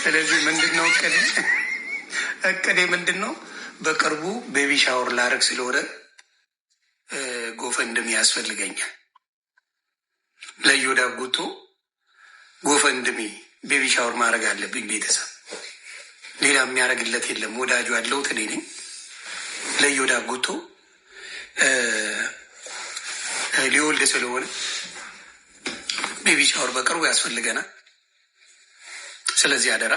[SPEAKER 1] ስለዚህ ምንድን ነው እቅዴ? እቅዴ ምንድን ነው? በቅርቡ baby shower ላረግ ስለሆነ GoFundMe ያስፈልገኛል። ለዮዳ ጉቶ GoFundMe baby shower ማድረግ አለብኝ። ቤተሰብ ሌላ የሚያደርግለት የለም። ወዳጁ ያለሁት እኔ ነኝ። ለዮዳ ጉቶ ሊወልድ ስለሆነ baby shower በቅርቡ ያስፈልገናል። ስለዚህ አደራ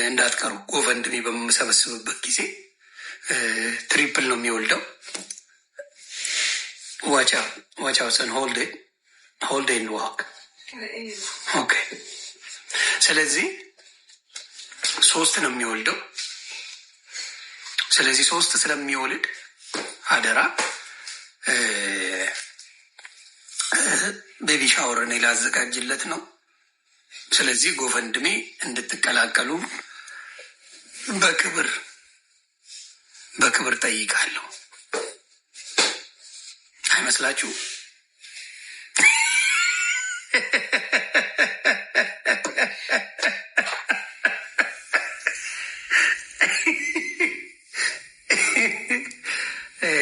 [SPEAKER 1] እንዳትቀሩ። GoFundMe በምሰበስብበት ጊዜ triple ነው የሚወልደው። Watch out, watch out son, hold it, hold and walk, okay። ስለዚህ ሶስት ነው የሚወልደው። ስለዚህ ሶስት ስለሚወልድ አደራ baby shower እኔ ላዘጋጅለት ነው። ስለዚህ GoFundMe እንድትቀላቀሉ በክብር በክብር ጠይቃለሁ። አይመስላችሁ?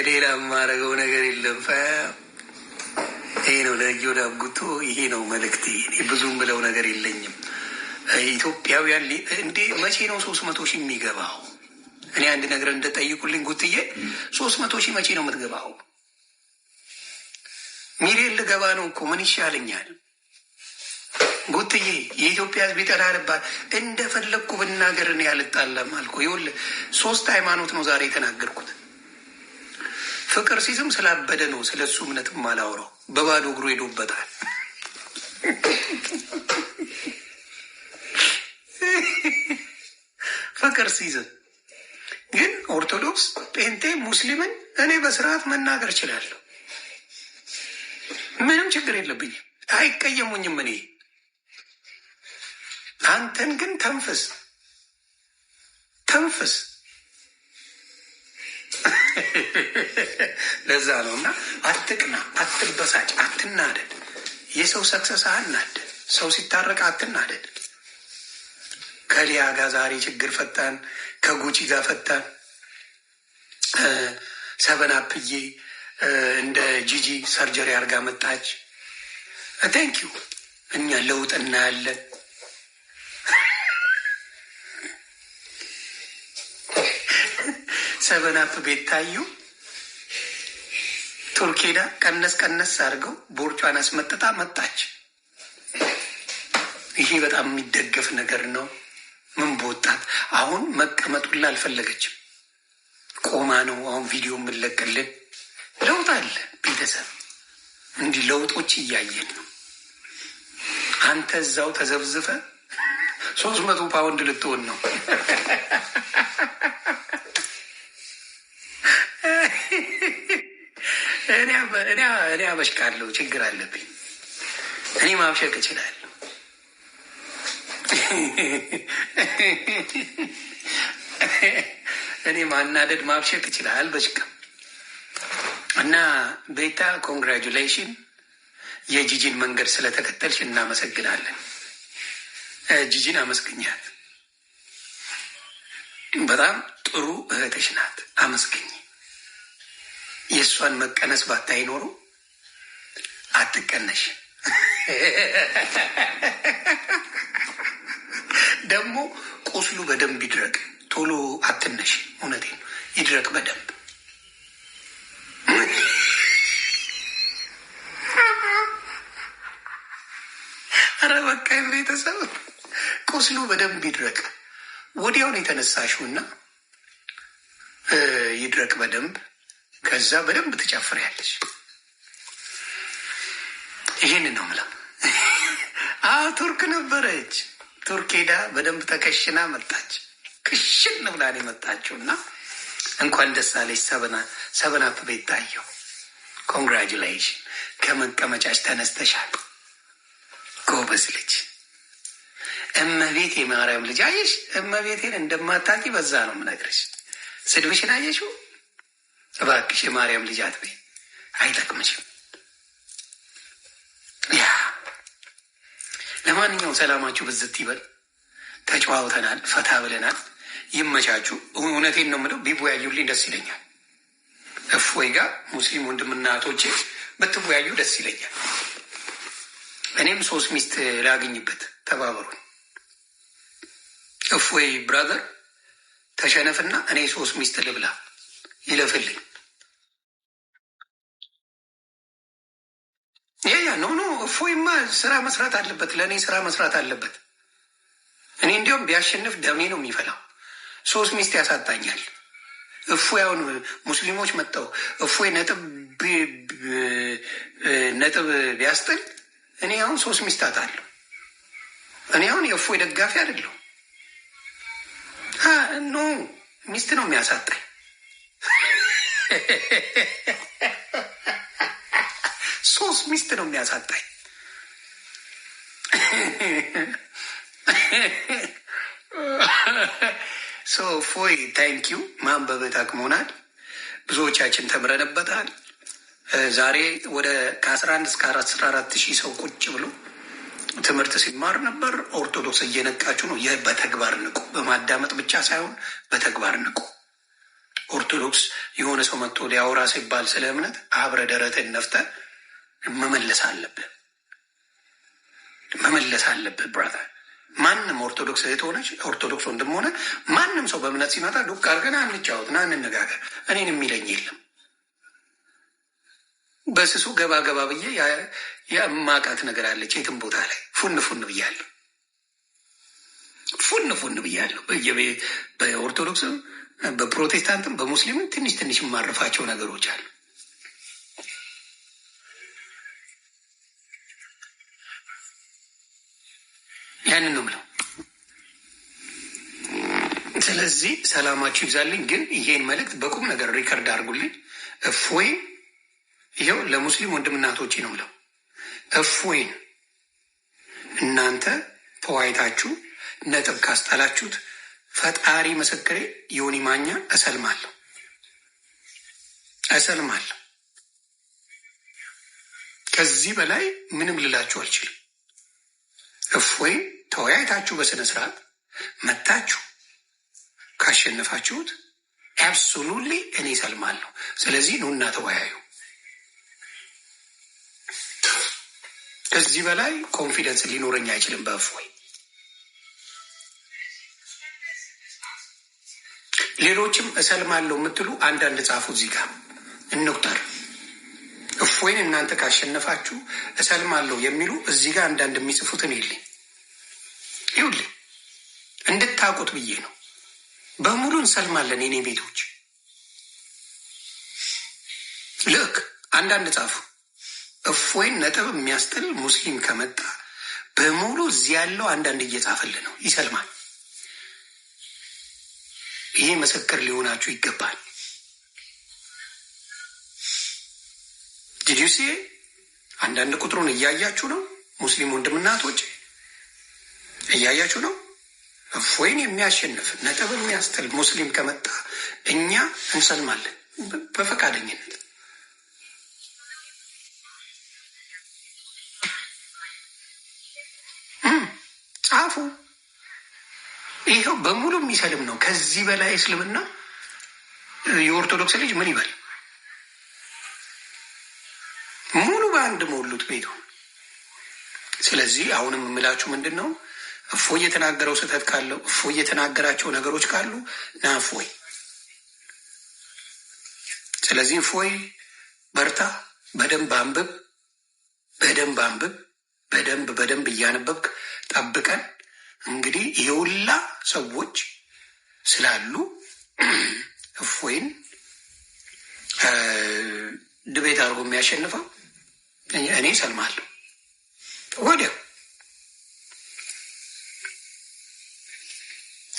[SPEAKER 1] ሌላማ ለኢዮዳብ ጉቶ ይሄ ነው መልእክቴ። እኔ ብዙም ብለው ነገር የለኝም። ኢትዮጵያውያን እንዴ መቼ ነው 300,000 የሚገባው? እኔ አንድ ነገር እንደጠይቁልኝ ጉትዬ፣ 300,000 መቼ ነው የምትገባው? ሚሊዮን ልገባ ነው እኮ፣ ምን ይሻለኛል? ጉትዬ፣ የኢትዮጵያ ሕዝብ ይጠላልባል። እንደፈለግኩ ብናገር እኔ አልጣላም አልኩ። ይኸውልህ ሶስት ሃይማኖት ነው ዛሬ የተናገርኩት። ፍቅር ሲዝም ስላበደ ነው ስለ እሱ እምነትም አላወራው። በባዶ እግሩ ሄዶበታል። ፍቅር ሲዝም ግን ኦርቶዶክስ፣ ጴንጤ፣ ሙስሊምን እኔ በስርዓት መናገር እችላለሁ። ምንም ችግር የለብኝም። አይቀየሙኝም። እኔ አንተን ግን ተንፍስ ተንፍስ። ለዛ ነው እና አትቅና፣ አትበሳጭ፣ አትናደድ። የሰው success አናደድ። ሰው ሲታረቅ አትናደድ። ከሊያ ጋር ዛሬ ችግር ፈታን፣ ከጉቺ ጋር ፈታን። ሰበናፕዬ እንደ ጂጂ surgery አርጋ መጣች። Thank you። እኛ ለውጥ እናያለን። ሰበናፕ ቤት ታዩ ቱርክ ሄዳ ቀነስ ቀነስ አድርገው ቦርጯን አስመጥጣ መጣች። ይሄ በጣም የሚደገፍ ነገር ነው። ምን በወጣት አሁን መቀመጡላ አልፈለገችም። ቆማ ነው አሁን ቪዲዮ የምንለቅልን። ለውጥ አለ ቤተሰብ፣ እንዲህ ለውጦች እያየን ነው። አንተ እዛው ተዘብዝፈ 300 ፓውንድ ልትሆን ነው። እኔ አበሽቃለሁ፣ ችግር አለብኝ። እኔ ማብሸቅ እችላለሁ። እኔ ማናደድ ማብሸቅ እችላለሁ፣ አልበሽቅም። እና ቤታ congratulation፣ የጂጂን መንገድ ስለተከተልሽ እናመሰግናለን። ጂጂን አመስግኛት። በጣም ጥሩ እህትሽ ናት። አመስግኝ። የእሷን መቀነስ ባታይ ኖሮ አትቀነሽ። ደግሞ ቁስሉ በደንብ ይድረቅ፣ ቶሎ አትነሽ። እውነቴን ነው፣ ይድረቅ በደንብ። ኧረ በቃ ቤተሰብ ቁስሉ በደንብ ይድረቅ። ወዲያውን የተነሳሽውና ይድረቅ በደንብ። ከዛ በደንብ ትጨፍሪያለሽ። ይህን ነው የምለው። አዎ ቱርክ ነበረች። ቱርክ ሄዳ በደንብ ተከሽና መጣች። ክሽን ብላ ነው የመጣችው እና እንኳን ደስ አለሽ ሰበናፕ ቤት ታየው። Congratulation፣ ከመቀመጫሽ ተነስተሻል። ጎበዝ ልጅ፣ እመቤት የማርያም ልጅ። አየሽ፣ እመቤቴን እንደማታውቂ በዛ ነው የምነግርሽ። ስድብሽን አየሽው? እባክሽ የማርያም ልጅ አትበይ፣ አይጠቅምሽም። Yeah፣ ለማንኛውም ሰላማችሁ ብዝት ይበል። ተጨዋውተናል፣ ፈታ ብለናል። ይመቻችሁ። እውነቴን ነው የምለው፣ ቢወያዩልኝ ደስ ይለኛል። እፎይ ጋር ሙስሊም ወንድምና እህቶቼ ብትወያዩ ደስ ይለኛል። እኔም ሶስት ሚስት ላግኝበት፣ ተባበሩ። እፎይ brother ተሸነፍና እኔ ሶስት ሚስት ልብላ፣ ይለፍልኝ። Yeah, no, no፣ እፎይማ ስራ መስራት አለበት። ለእኔ ስራ መስራት አለበት። እኔ እንዲያውም ቢያሸንፍ ደሜ ነው የሚፈላው። ሶስት ሚስት ያሳጣኛል። እፎይ አሁን ሙስሊሞች መጥተው እፎይ ነጥብ ቢያስጥል እኔ አሁን ሶስት ሚስት አጣለሁ። እኔ አሁን የእፎይ ደጋፊ አይደለሁም። No፣ ሚስት ነው የሚያሳጣኝ። ሶስት ሚስት ነው የሚያሳጣኝ። So እፎይ thank you፣ ማንበብ ጠቅሞናል። ብዙዎቻችን ተምረንበታል። ዛሬ ወደ ከ11 እስከ 14 ሺህ ሰው ቁጭ ብሎ ትምህርት ሲማር ነበር። ኦርቶዶክስ እየነቃችሁ ነው። ይህ በተግባር ንቁ። በማዳመጥ ብቻ ሳይሆን በተግባር ንቁ። ኦርቶዶክስ የሆነ ሰው መጥቶ ሊያወራ ሲባል ስለ እምነት አብረ ደረትን ነፍተ መመለስ አለብህ፣ መመለስ አለብህ brother። ማንም ኦርቶዶክስ እህት ሆነች ኦርቶዶክስ ወንድም ሆነ ማንም ሰው በእምነት ሲመጣ ዱቅ አድርገን አንጫወት ና እንነጋገር። እኔን የሚለኝ የለም። በስሱ ገባ ገባ ብዬ የማውቃት ነገር አለች። የትም ቦታ ላይ ፉን ፉን ብያለሁ፣ ፉን ፉን ብያለሁ። በኦርቶዶክስም በፕሮቴስታንትም በሙስሊምም ትንሽ ትንሽ የማርፋቸው ነገሮች አሉ። ያንን ነው የምለው። ስለዚህ ሰላማችሁ ይብዛልኝ። ግን ይሄን መልእክት በቁም ነገር record አድርጉልኝ። እፎይን ይኸው ለሙስሊም ወንድምና እህቶቼ ነው የምለው። እፎይን እናንተ ተወያይታችሁ ነጥብ ካስጣላችሁት ፈጣሪ ምስክሬ ዮኒ ማኛ እሰልማለሁ፣ እሰልማለሁ። ከዚህ በላይ ምንም ልላችሁ አልችልም። እፎይን ተወያይታችሁ በስነ ስርዓት መታችሁ ካሸነፋችሁት absolutely እኔ እሰልማለሁ። ስለዚህ ኑና ተወያዩ። ከዚህ በላይ confidence ሊኖረኝ አይችልም በእፎይ። ሌሎችም እሰልማለሁ የምትሉ አንዳንድ ጻፉ፣ እዚህ ጋር እንቁጠር። እፎይን እናንተ ካሸነፋችሁ እሰልማለሁ የሚሉ እዚህ ጋር አንዳንድ የሚጽፉትን የለኝ ይኸውልህ፣ እንድታውቁት ብዬ ነው። በሙሉ እንሰልማለን። የኔ ቤቶች ልክ አንዳንድ ጻፉ። እፎይን ነጥብ የሚያስጥል ሙስሊም ከመጣ በሙሉ እዚህ ያለው አንዳንድ እየጻፈልን ነው፣ ይሰልማል። ይሄ ምስክር ሊሆናችሁ ይገባል። ዲዲሲ አንዳንድ ቁጥሩን እያያችሁ ነው። ሙስሊም ወንድምና እህቶች እያያችሁ ነው። እፎይን የሚያሸንፍ ነጥብ የሚያስጥል ሙስሊም ከመጣ እኛ እንሰልማለን በፈቃደኝነት። ጻፉ። ይኸው በሙሉ የሚሰልም ነው። ከዚህ በላይ እስልምና የኦርቶዶክስ ልጅ ምን ይበል? ሙሉ በአንድ ሞሉት ቤቱ። ስለዚህ አሁንም የምላችሁ ምንድን ነው፣ እፎይ የተናገረው ስህተት ካለው፣ እፎይ የተናገራቸው ነገሮች ካሉ ና እፎይ። ስለዚህ እፎይ በርታ፣ በደንብ አንብብ፣ በደንብ አንብብ፣ በደንብ በደንብ እያነበብክ ጠብቀን። እንግዲህ የሁላ ሰዎች ስላሉ እፎይን debate አድርጎ የሚያሸንፈው እኔ እሰልማለሁ ወዲያው።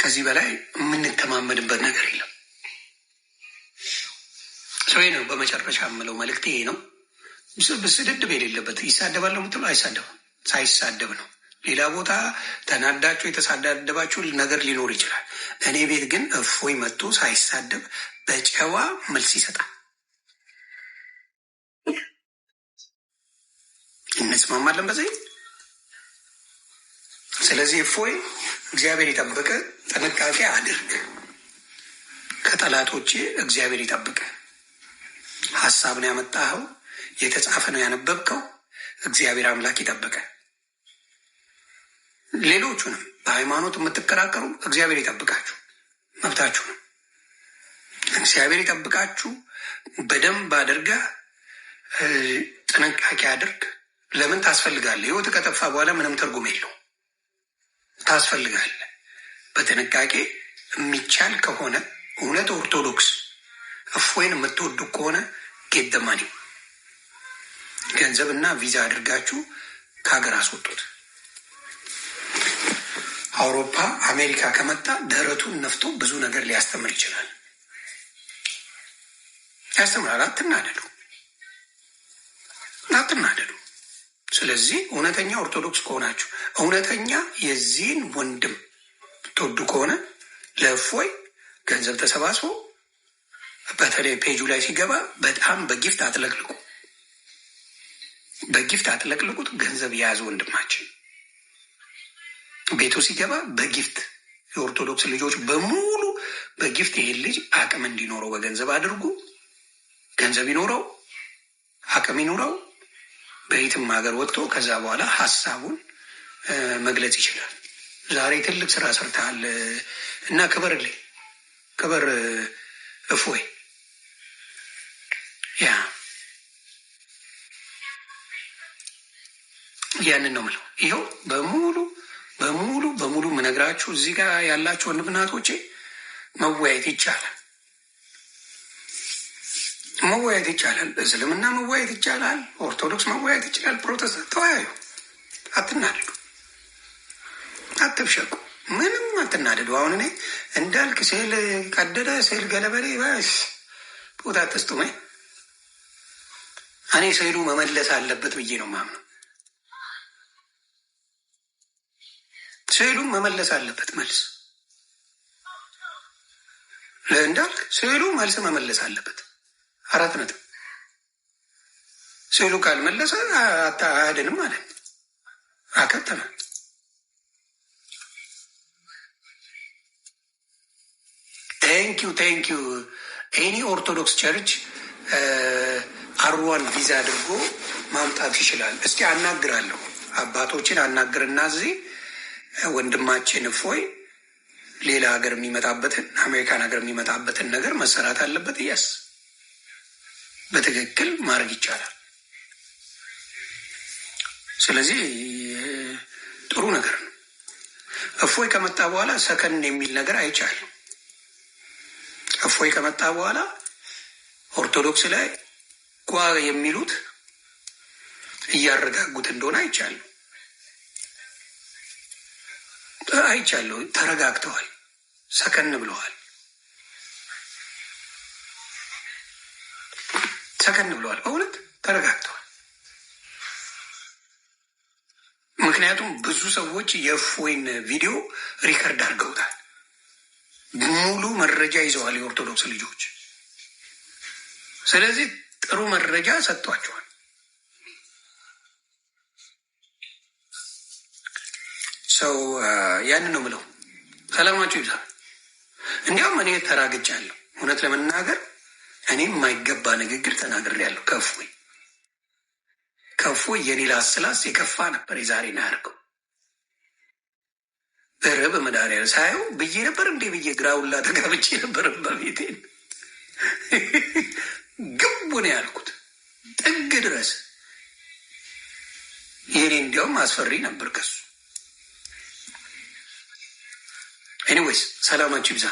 [SPEAKER 1] ከዚህ በላይ የምንተማመንበት ነገር የለም። ሰው ነው። በመጨረሻ የምለው መልእክት ይሄ ነው። ስድድብ የሌለበት ይሳደባል ነው የምትለው፣ አይሳደብም። ሳይሳደብ ነው። ሌላ ቦታ ተናዳችሁ የተሳደባችሁ ነገር ሊኖር ይችላል። እኔ ቤት ግን እፎይ መጥቶ ሳይሳደብ በጨዋ መልስ ይሰጣል። እንስማማለን በዚህ። ስለዚህ እፎይ እግዚአብሔር ይጠብቅ፣ ጥንቃቄ አድርግ፣ ከጠላቶቼ እግዚአብሔር ይጠብቅ። ሀሳብ ነው ያመጣኸው፣ የተጻፈ ነው ያነበብከው። እግዚአብሔር አምላክ ይጠብቅ። ሌሎቹንም በሃይማኖት የምትከራከሩ እግዚአብሔር ይጠብቃችሁ፣ መብታችሁ ነው። እግዚአብሔር ይጠብቃችሁ። በደንብ አድርገህ ጥንቃቄ አድርግ። ለምን ታስፈልጋለህ? ህይወት ከጠፋ በኋላ ምንም ትርጉም የለው። ታስፈልጋለህ። በጥንቃቄ የሚቻል ከሆነ እውነት ኦርቶዶክስ እፎይን የምትወዱ ከሆነ get the money ገንዘብና ቪዛ አድርጋችሁ ከሀገር አስወጡት። አውሮፓ አሜሪካ ከመጣ ደረቱን ነፍቶ ብዙ ነገር ሊያስተምር ይችላል። ያስተምራል። አትናደዱ፣ አትናደዱ። ስለዚህ እውነተኛ ኦርቶዶክስ ከሆናችሁ እውነተኛ የዚህን ወንድም ትወዱ ከሆነ ለእፎይ ገንዘብ ተሰባስቦ በተለይ ፔጁ ላይ ሲገባ በጣም በ gift አጥለቅልቁ፣ በ gift አጥለቅልቁት። ገንዘብ የያዘ ወንድማችን ቤቱ ሲገባ በ gift የኦርቶዶክስ ልጆች በሙሉ በ gift ይሄን ልጅ አቅም እንዲኖረው በገንዘብ አድርጉ። ገንዘብ ይኖረው፣ አቅም ይኖረው፣ በየትም ሀገር ወጥቶ ከዛ በኋላ ሀሳቡን መግለጽ ይችላል። ዛሬ ትልቅ ስራ ሰርተሃል እና ክበርልኝ፣ ክበር እፎይ። Yeah፣ ያንን ነው የምለው። ይኸው በሙሉ በሙሉ በሙሉ የምነግራችሁ እዚህ ጋር ያላችሁ ወንድምና እህቶቼ መወያየት ይቻላል፣ መወያየት ይቻላል። እስልምና መወያየት ይቻላል። ኦርቶዶክስ መወያየት ይችላል። ፕሮቴስታንት ተወያዩ። አትናደዱ፣ አትብሸቁ፣ ምንም አትናደዱ። አሁን እኔ እንዳልክ ስዕል ቀደደ ስዕል ገለበሌ በስ ቦታ አትስጡ። እኔ ስዕሉ መመለስ አለበት ብዬ ነው የማምነው። ስዕሉም መመለስ አለበት መልስ ለእንዳልክ ስዕሉ መልስ መመለስ አለበት። 4 ነጥብ። ስዕሉ ካልመለሰ አያድንም ማለት ነው። አከተመ። Thank you, thank you። Any Orthodox church R1 ቪዛ አድርጎ ማምጣት ይችላል። እስቲ አናግራለሁ፣ አባቶችን አናግርና እዚህ ወንድማችን እፎይ ሌላ ሀገር የሚመጣበትን፣ አሜሪካን ሀገር የሚመጣበትን ነገር መሰራት አለበት። Yes፣ በትክክል ማድረግ ይቻላል። ስለዚህ ጥሩ ነገር ነው። እፎይ ከመጣ በኋላ ሰከን የሚል ነገር አይቻልም። እፎይ ከመጣ በኋላ ኦርቶዶክስ ላይ ጓ የሚሉት እያረጋጉት እንደሆነ አይቻለሁ አይቻለሁ። ተረጋግተዋል፣ ሰከን ብለዋል፣ ሰከን ብለዋል። በእውነት ተረጋግተዋል። ምክንያቱም ብዙ ሰዎች የእፎይን ቪዲዮ record አድርገውታል። ሙሉ መረጃ ይዘዋል የኦርቶዶክስ ልጆች። ስለዚህ ጥሩ መረጃ ሰጥቷቸዋል። So ያንን ነው ምለው። ሰላማችሁ ይብዛ። እንዲያውም እኔ ተራግጫለሁ። እውነት ለመናገር እኔ የማይገባ ንግግር ተናግሬያለሁ። ከእፎይ ከእፎይ የኔ ላስላስ የከፋ ነበር። የዛሬ ነው ያደርገው ኧረ በመድኃኒዓለም ሳየው ብዬ ነበር እንዴ ብዬ ግራውላ ተጋብቼ ነበር። በቤቴን ግቡ ነው ያልኩት ጥግ ድረስ። የኔ እንዲያውም አስፈሪ ነበር ከሱ። Anyways ሰላማችሁ ይብዛ።